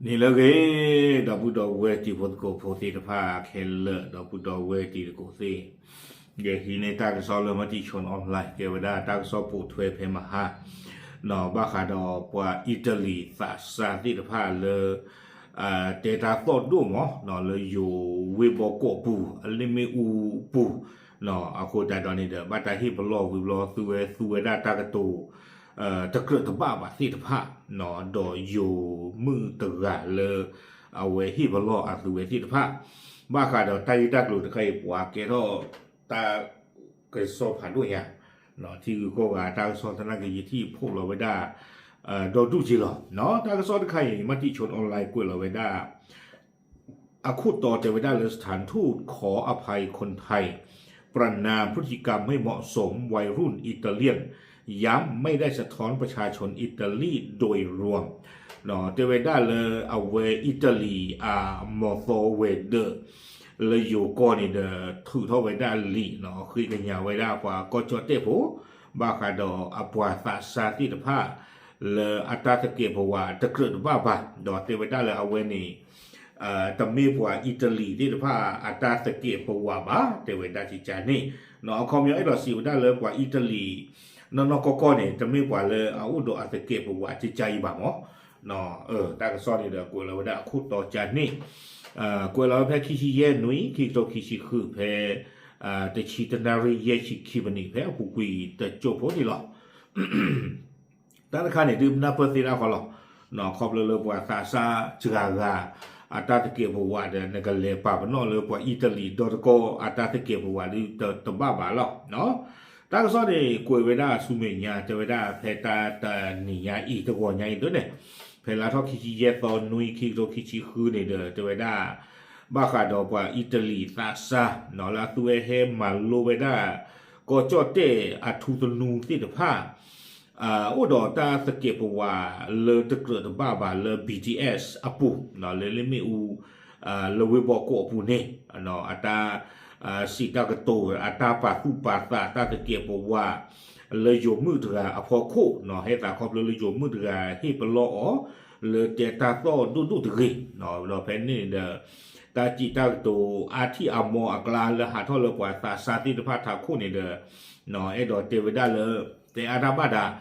နံၤလၢအဂ့ၤ, ဒီပုၢ်ဒီဝဲၢ်တံၤဖိသကိးဖိသ့ၣ်တဖၣ်ခဲလၢာ်, ဒီပုၢ်ဒီဝဲၢ်တံၤသကိးသ့ၣ်, ယဟံးန့ၢ်တၢ်ကစီၣ်လၢ Matichon Online ကဲဝဲဒၣ်တၢ်ကစီၣ်ပိာ်ထွဲဖဲမဟါ, ဘၣ်ဃးဒီးပှၤအံၣ်တလံၤသးစၢ်သ့ၣ်တဖၣ်လၢ တဲတၢ်သီၣ်ဒိၣ်မး လၢယိၤဝ့ၢ်ဘီကီးပူၤ အလ့ၣ်မ့ၣ်အူပူၤ, အဃိသတးဒီးန့ၣ်ဒီး ဘၣ်တၢ်ဟ့ၣ်ပလီၢ်ဝံၤဘျီ သုဝဲသူဝဲဒၣ်တၢ်ကတိၤ တကြၢးတဘၣ်ဘၣ်သ့ၣ်တဖၣ်, ဒီးယိၤမုၣ်တဂၤလၢ အဝဲဟ့ၣ်ပလီၢ်အသုဝဲသ့ၣ်တဖၣ်, ဘၣ်ဃးဒီးတၢ်ဂ့ၢ်တၢ်ကျိၤတခါအံၤ ပှၤကဲထီၣ်တၢ်ကစီၣ်ဖးဒိၣ်ညါ, ထံဂုၤကီၢ်ဂၤတၢ်ကစီၣ်သနာ်က့ ယထံၣ်ဖှိၣ်လီၤဝဲဒၣ် ဒီဒူၣ်က့လီၤ. တၢ်ကစီၣ်တခါအံၤ Matichon Online ကွဲးလီၤဝဲဒၣ် အခိၣ်တီတဲဝဲဒၣ်လၢ สถานทูตขออภัยคนไทย ประณามพฤติกรรมไม่เหมาะสม วัยรุ่นอิตาเลียน ย้ำไม่ได้สะท้อนประชาชนอิตาลีโดยรวม တဲဝဲဒၣ်လၢအဝဲအံၣ်တလံၤအမီၤသီဝဲၤဒၢး လၢယိၤကီၢ်န့ၣ်ဒီး ထုးထီၣ်ဝဲဒၣ်လံာ် ဃ့ကညးဝဲဒၣ်ပှၤကီၢ်ကၠီၣ်တဲၣ်ဖိ ဘၣ်ဃးဒီးအပှၤသးစၢ်သ့ၣ်တဖၣ် လၢအတၢ်သကဲးပဝးတကြၢးတဘၣ်ဘၣ်, ဒီးတဲဝဲဒၣ်လၢအဝဲန့ၣ် တမ့ၢ်ပှၤအံၣ်တလံၤသ့ၣ်တဖၣ်အတၢ်သကဲးပဝးဘၣ် တဲဝဲဒၣ်ကကန့ၣ်, အခီပညီအဲၣ်ဒိးစံးဝဲဒၣ်လၢပှၤအံၣ်တလံၤ နီၢ်နီၢ်ကီၢ်ကီၢ်န့ၣ် တမ့ၢ်ပှၤလၢအအိၣ်ဒီးအသကဲးပဝးကကအံၤဘၣ်မး, တၢ်ကစီၣ်န့ၣ်ဒီးကွဲးလီၤဝဲဒၣ်အခိၣ်တီကန့ၣ်, ကွဲးလီၤဝဲဖဲခံဆံယဲၢ်နွံ ခံကထိခံဆံဃုဖဲ တဆံတနၣ်ရံၣ်ယဲၢ်ဆံခံမံးနံး ဖဲအပူၤကွံာ်တစိၢ်ဖိန့ၣ်လီၤ. တၢ်တခါန့ၣ် ဒုးနၢ်ပၢၢ်သ့ဒၣ်ဃီလီၤ. ခီဖျိလၢပှၤသးစၢ်စှၤဂၤ အတၢ်သကဲးပဝးဒီး နကလဲၤပာ်ပနီၣ်လၢပှၤအံၣ်တလံၤဒီတကီၢ် အတၢ်သကဲးပဝးဒုးတဘၣ်ဘၣ်လီၤ. တၢ်ကစီၣ်န့ၣ် ကွဲးဝဲဒၣ်ဆူမဲာ်ညါ တဲဝဲဒၣ်ဖဲတၢ်တနံၤညါအံၤ တဂီၤညါအံၤဒ်န့ၣ်, ဖဲလါထီၣ်ခံဆံယဲၢ်သီနွံ ခံကထိခံဆံဃုန့ၣ်ဒီး တဲဝဲဒၣ် ဘၣ်ဃးဒီးပှၤအံၣ်တလံၤသးစၢ် လၢအသုဝဲဟဲမၤလိဝဲဒၣ် ကီၢ်ကၠီၣ်တဲၣ်အထူသနူသ့ၣ်တဖၣ် အိၣ်ဒီးတၢ်သကဲးပဝးလၢတကြၢးတဘၣ်ဘၣ်လၢ ဘီၣ်ထံၣ်အဲၣ် အပူၤ လၢလ့ၣ်မ့ၣ်အူ လၢဝ့ၢ်ဘီကီးအပူၤန့ၣ် အတၢ်စံးတၢ်ကတိၤ အတၢ်ပာ်သူၣ်ပာ်သး တၢ်သကဲးပဝး လၢယိၤမုၣ်တဂၤအဖီခိၣ် ဟဲသးခီဖျိလၢယိၤမုၣ်တဂၤဟ့ၣ်ပလီၢ်အီၤ လၢတဲတၢ်သီၣ်ဒိၣ်ဒိၣ်တဂ့ၤ, ဒီးဖဲန့ၣ်န့ၣ်ဒီး တၢ်စံးတၢ်ကတိၤအါထံၣ်အါမီၤအကျါလၢဟးထီၣ်လၢပှၤသးစၢ်သ့ၣ်တဖၣ်ထးခိၣ်န့ၣ်ဒီး အဲၣ်ဒိးတဲဝဲဒၣ်လၢ တဲအါတၢ်ဘၣ်ဒၣ်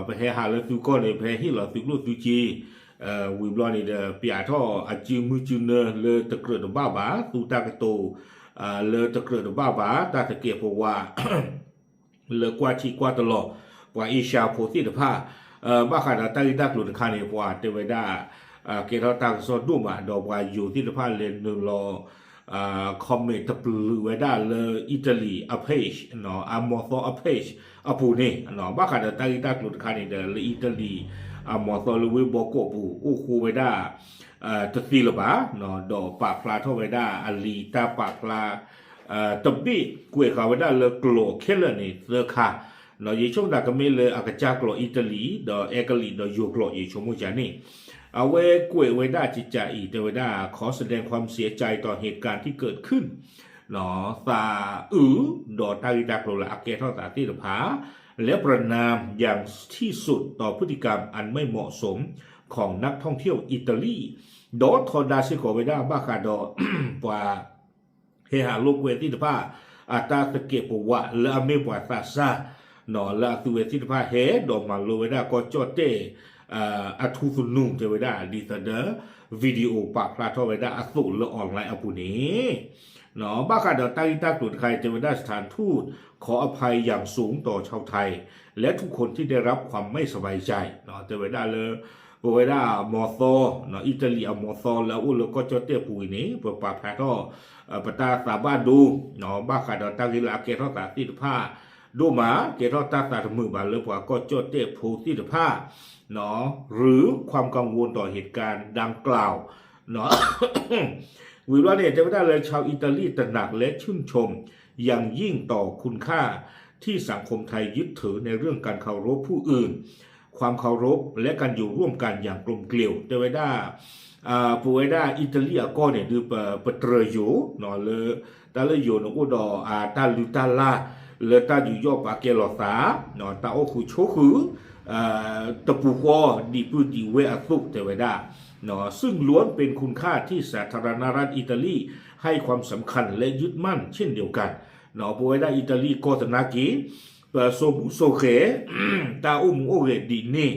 ပဟဲဟးလၢသုကီၢ်န့ၣ် ပဟဲဟ့ၣ်လီၤသုကျိၣ်သုစ့ ဝံၤဘျီန့ၣ်ဒီး ပျးထီၣ်အစုမုၢ်စုနၢလၢတကြၢးတဘၣ်ဘၣ် သူတၢ်ကတိၤ လၢတကြၢးတဘၣ်ဘၣ် တၢ်သကဲးပဝး လၢကွၢ်ထံကွၢ်တလီၤ ပှၤအ့ရှါဖိသ့ၣ်တဖၣ် ဘၣ်ဃးဒီးတၢ်ဂ့ၢ်တၢ်ကျိၤတခါန့ၣ် ပှၤတဲဝဲဒၣ် ကဲထီၣ်တၢ်ကစီၣ်ဒိၣ်မး ဒီးပှၤယိၤသ့ၣ်တဖၣ်လဲၤနုာ်လီၤ comment တပျုာ်ဝဲဒၣ်လၢအံၣ်တလံၤအ page အမီၤသီအ page အပူၤန့ၣ် ဘၣ်ဃးဒီးတၢ်ဂ့ၢ်တၢ်ကျိၤတခါန့ၣ်ဒီး လၢအံၣ်တလံၤအမီၤသီလၢဝ့ၢ်ဘီကီးပူၤ အိၣ်ဃိဝဲဒၣ် တသ့လၢၤဘၣ် ဒီးပာ်ဖျါထီၣ်ဝဲဒၣ်အလံာ်တၢ်ပာ်ဖျါ တဘ့ၣ်ကွဲးဃာ်ဝဲဒၣ်လၢကျိာ်ခဲလၢာ်န့ၣ်သၢခါ, ယဆိကမိၣ်တၢ်ကမ့ၢ်လၢအကစၢ်ကျိာ်အံၣ်တလံၤ ဒီးအဲကလံး ဒီးယိၤကျိာ် ယဆိကမိၣ်ယၤန့ၣ်, အဝဲကွဲးဝဲဒၣ်ကကးအံၤ တဲဝဲဒၣ် ขอแสดงความเสียใจต่อเหตุการณ์ที่เกิดขึ้น သးအုး ဒီးတၢ်ဂ့ၢ်တၢ်ကျိၤလၢအကဲထီၣ်သးသ့ၣ်တဖၣ် และประณามอย่างที่สุดต่อพฤติกรรมอันไม่เหมาะสมของนักท่องเที่ยวอิตาลี ဒီးထီဒါစ့ၢ်ကီးဝဲဒၣ်ဘၣ်ဃးဒီး ပှၤ ဟဲဟးလိာ်ကွဲသ့ၣ်တဖၣ် အတၢ်သကဲးပဝးလၢအမ့ၢ်ပှၤသးစၢ် လၢအသုဝဲသ့ၣ်တဖၣ်ဟဲဒီးမၤလိဝဲဒၣ်ကီၢ်ကၠီၣ်တဲၣ် အထူသနူ တဲဝဲဒၣ် ဒ်သိးဒီး video ပာ်ဖျါထီၣ်ဝဲဒၣ်အသိးလၢ online အပူၤန့ၣ် ဘၣ်ဃးဒီးတၢ်ဂ့ၢ်တၢ်ကျိၤတခါအံၤ တဲဝဲဒၣ် สถานทูตขออภัยอย่างสูงต่อชาวไทย และทุกคนที่ได้รับความไม่สบายใจ တဲဝဲဒၣ်လၢ ပဝဲဒၣ်အမီၤသီ အံၣ်တလံၤအမီၤသီလၢအအိၣ်လၢကီၢ်ကၠီၣ်တဲၣ်ပူၤအံၤန့ၣ် ပပာ်ဖျါထီၣ် ပတၢ်သးဘၣ်ဒိ ဘၣ်ဃးဒီးတၢ်ဂ့ၢ်လၢအကဲထီၣ်သးသ့ၣ်တဖၣ် ဒိၣ်မး ကဲထီၣ်တၢ်သးတမုာ်ဘၣ်လၢပှၤကီၢ်ကၠီၣ်တဲၣ်ဖိသ့ၣ်တဖၣ် หรือความกังวลต่อเหตุการณ์ดังกล่าว ဝံၤဘျီန့ၣ် တဲဝဲဒၣ်လၢ ชาวอิตาลีตระหนักและชื่นชมอย่างยิ่งต่อคุณค่าที่สังคมไทยยึดถือในเรื่องการเคารพผู้อื่น ความเคารพ และการอยู่ร่วมกันอย่างกลมเกลียว တဲဝဲဒၣ် ပဝဲဒၣ်အံၣ်တလံၤအကီၢ်န့ၣ် ဒုးပတြၢၤယိၤ လၢ တၢ်လၢယိၤန့ၣ်အိၣ်ဒီးတၢ်လုၢ်တၢ်လၢ် လၢတၢ်ယူးယီၣ်ပာ်ကဲလိာ်သး တၢ်အိၣ်ဃုာ်ဆိးဃုာ် တပူၤဃီဒံးပုၢ်ဒံးဝဲၢ်အသိး တဲဝဲဒၣ် ซึ่งล้วนเป็นคุณค่าที่สาธารณรัฐอิตาลีให้ความสำคัญและยึดมั่นเช่นเดียวกัน ပဝဲဒၣ်အံၣ်တလံၣ်ကီၢ်သနာ်က့ ပစိာ်မူစိာ်ဂဲၤ တၢ်အိၣ်မူအိၣ်ဂဲၤဒ်န့ၣ်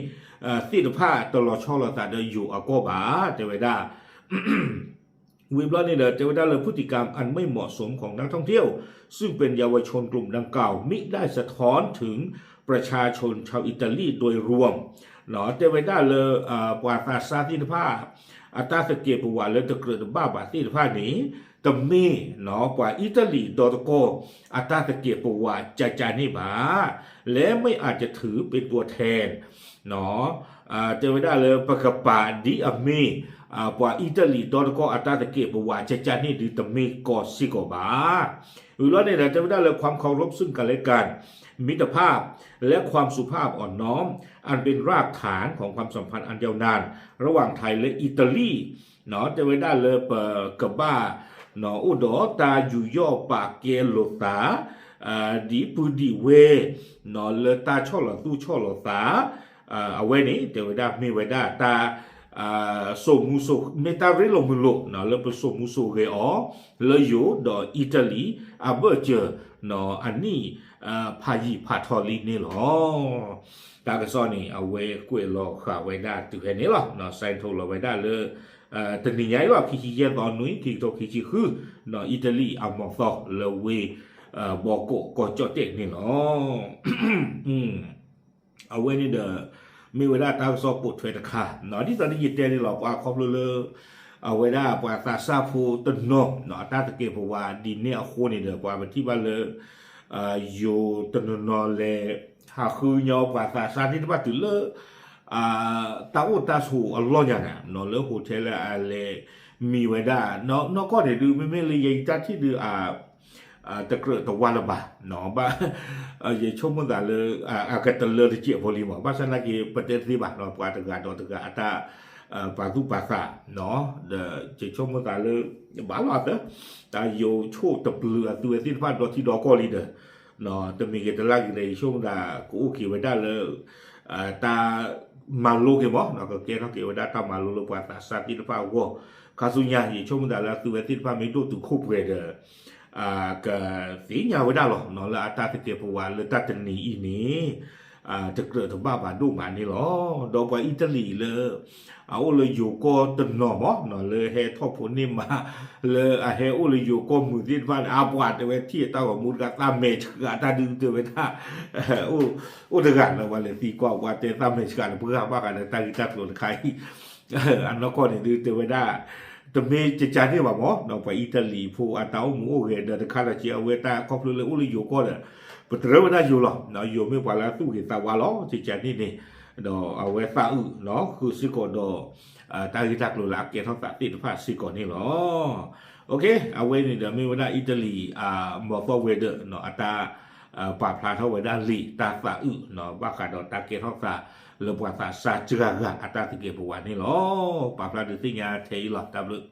သ့ၣ်တဖၣ်တလီၤဆီလိာ်သးဒီးယိၤအကီၢ်ဘၣ် တဲဝဲဒၣ် ဝံၤဘျီန့ၣ်ဒီး တဲဝဲဒၣ်လၢ พฤติกรรมอันไม่เหมาะสมของนักท่องเที่ยว ซึ่งเป็นเยาวชนกลุ่มดังกล่าว มิได้สะท้อนถึงประชาชนชาวอิตาลีโดยรวม တဲဝဲဒၣ်လၢ ပှၤသးစၢ်သ့ၣ်တဖၣ် အတၢ်သကဲးပဝးလၢတကြၢးတဘၣ်ဘၣ်သ့ၣ်တဖၣ်န့ၣ် တမ့ၢ် ပှၤအံၣ်တလံၣ်ဒီတကီၢ် အတၢ်သကဲးပဝးကကန့ၣ်ဘၣ် และไม่อาจจะถือเป็นตัวแทน တဲဝဲဒၣ်လၢပကပာ်ဒ်အမ့ၢ် ပှၤအံၣ်တလံၣ်ဒီတကီၢ်အတၢ်သကဲးပဝးကကန့ၣ်ဒုးတမ့ၢ်ကီးစ့ၢ်ကီးဘၣ်. ဝံၤလီၤန့ၣ်ဒီး တဲဝဲဒၣ်လၢ ความเคารพซึ่งกันและกัน มิตรภาพและความสุภาพอ่อนน้อม อันเป็นรากฐานของความสัมพันธ์อันยาวนานระหว่างไทยและอิตาลี တဲဝဲဒၣ်လၢပကဘၣ် အိၣ်ဒီးတၢ်ယူးယီၣ်ပာ်ကဲလိာ်သး ဒ်ပုၢ်ဒံးဝဲၢ် လၢတၢ်ဆီၣ်လီၤသူၣ်ဆီၣ်လီၤသး အဝဲန့ၣ် တဲဝဲဒၣ်မ့ၢ်ဝဲဒၣ်တၢ် စိာ်မူစိာ် မ့ၢ်တၢ်ရ့လိာ်မုာ်လိာ် လၢပစိာ်မူစိာ်ဂဲၤအီၤ လၢယိၤဒီးအံၣ်တလံၣ် အဘၢၣ်စၢၤ အနံၣ် ဖးယံာ်ဖးထီလံန့ၣ်လီၤ. တၢ်ကစီၣ်န့ၣ် အဝဲကွဲးလီၤဃာ်ဝဲဒၣ်တုၤဖဲန့ၣ်လီၤ. စဲးထိးလီၤဝဲဒၣ်လၢ တနံၤညါအံၤလီၤ ခံဆံယဲၢ်သီနွံ ခံကထိခံဆံဃု အံၣ်တလံၣ်အမီၤသီလၢဝ့ၢ် ဘီကီးကီၢ်ကၠီၣ်တဲၣ်န့ၣ်လီၤ. အဝဲန့ၣ်ဒီး မ့ၢ်ဝဲဒၣ်တၢ်ကစီၣ်ပိာ်ထွဲတခါ ဒ်သိးဒီးယတဲန့ၣ်လီၤ ပှၤခီဖျိလၢ အဝဲဒၣ်ပှၤသးစၢ်ဖိတနီၤ အတၢ်သကဲးပဝးဒ်န့ၣ်အဃိန့ၣ်ဒီး ပှၤပထံၣ်ဘၣ်လၢ ယိၤတနီၤနီၤလဲၤ ဟးဃုညီပှၤသးစၢ်သ့ၣ်တဖၣ်တုၤလၢ တၢ်အိၣ်တၢ်ဆိးအလီၢ်ညါန့ၣ် လၢ hotel လၢအလဲၤမံၤဝဲဒၣ် နီၢ်ကီၢ်န့ၣ်ဒုး မ့မ့ၢ်လၢယဲယတၢ်ထံၣ်ဒုး တကြၢးတဝါလၢၤဘၣ် ဘၣ် ယဆိကမိၣ်သးလၢ အကတလၢတစဲးဖိလံမး ဘၣ်ဆၣ်သနာ်က့ ပတဲတသ့ဘၣ် ပှၤတဂၤဒီးတဂၤအတၢ် ပာ်သူၣ်ပာ်သး ဒီးယဆိကမိၣ်သးလၢ ဘၣ်လီၤအသး တၢ်ယိၤဆိၣ်တပျုာ်အသုဝဲသ့ၣ်တဖၣ်ဒီထံဒီကီၢ်လံဒီး တမံၤဂ့ၤတလါဂ့ၤဒီး ယဆိကမိၣ်သးကအိၣ်က့ၤဝဲဒၣ်လၢ တၢ်မၤလိက့ၤမး ကကဲထီၣ်က့ၤဝဲဒၣ်တၢ်မၤလိလၢပှၤသးစၢ်သ့ၣ်တဖၣ်အဂီၢ် ခါဆူညါ ယဆိကမိၣ်သးလၢအသုဝဲသ့ၣ်တဖၣ်မ့ၢ်ဒိၣ်တုာ်ခိၣ်ပှဲၤဒီး ကသ့ၣ်ညါဝဲဒၣ်လီၤ လၢအတၢ်သကဲးပဝးလၢတၢ်တနံၤအံၤန့ၣ် တကြၢးတဘၣ်ဘၣ်ဒိၣ်မးန့ၣ်လီၤ. ဒီးပှၤအံၣ်တလံၣ်လၢ အအိၣ်လၢယိၤကီၢ်တနီၤမး လၢဟဲထီၣ်ဖိန့ၢ်မး လၢအဟဲအိၣ်လၢယိၤကီၢ်မုာ်သ့ၣ်တဖၣ်န့ၣ် အပှၤတဲဝဲထံၣ်အတၢ်ဂီၤမူတခါ သးမဲာ်ဆှးတၢ်ဒုးတဲဝဲဒၣ် အိၣ်တဂၤလၢပှၤလဲၤသံကွၢ် ပှၤတဲသးမဲာ်ဆှးန့ၣ် ပှၤဘၣ်ဃးဒီးတၢ်ဂ့ၢ်တၢ်ကျိၤတခါအံၤ အနီၢ်ကီၢ်န့ၣ်ဒုးတဲဝဲဒၣ် တမ့ၢ်ကကန့ၣ်ဘၣ်မး ပှၤအံၣ်တလံၣ်ဖိအတၢ်အိၣ်မူအိၣ်ဂဲၤဒီးတခါလီၤက့ အဝဲတၢ်ခီဖျိလၢအိၣ်လၢယိၤကီၢ်ဒီး ပတရၢဝဲဒၣ်ယိၤလီၤ ယိၤမ့ၢ်ပှၤလၢအသူၣ်ဂ့ၤသးဝါလီၤ ကကန့ၣ်န့ၣ် ဒီးအဝဲသးအုး ဃုာ်စ့ၢ်ကီးဒီး တၢ်ဂ့ၢ်တၢ်ကျိၤလၢအကဲထီၣ်သးသ့ၣ်တဖၣ်စ့ၢ်ကီးန့ၣ်လီၤ. အဝဲန့ၣ်ဒီးမ့ၢ်ဝဲဒၣ်အံၣ်တလံၣ် မီၤသီဝဲၤဒၢး အတၢ် ပာ်ဖျါထီၣ်ဝဲဒၣ်လံာ်တၢ်သးအုး ဘၣ်ဃးဒီးတၢ်ကဲထီၣ်သး လၢပှၤသးစၢ်စှၤဂၤအတၢ်သကဲးပဝးန့ၣ်လီၤ. ပာ်ဖျါဒုးသ့ၣ်ညါထဲအံၤလီၤ တၢ်ဘျုး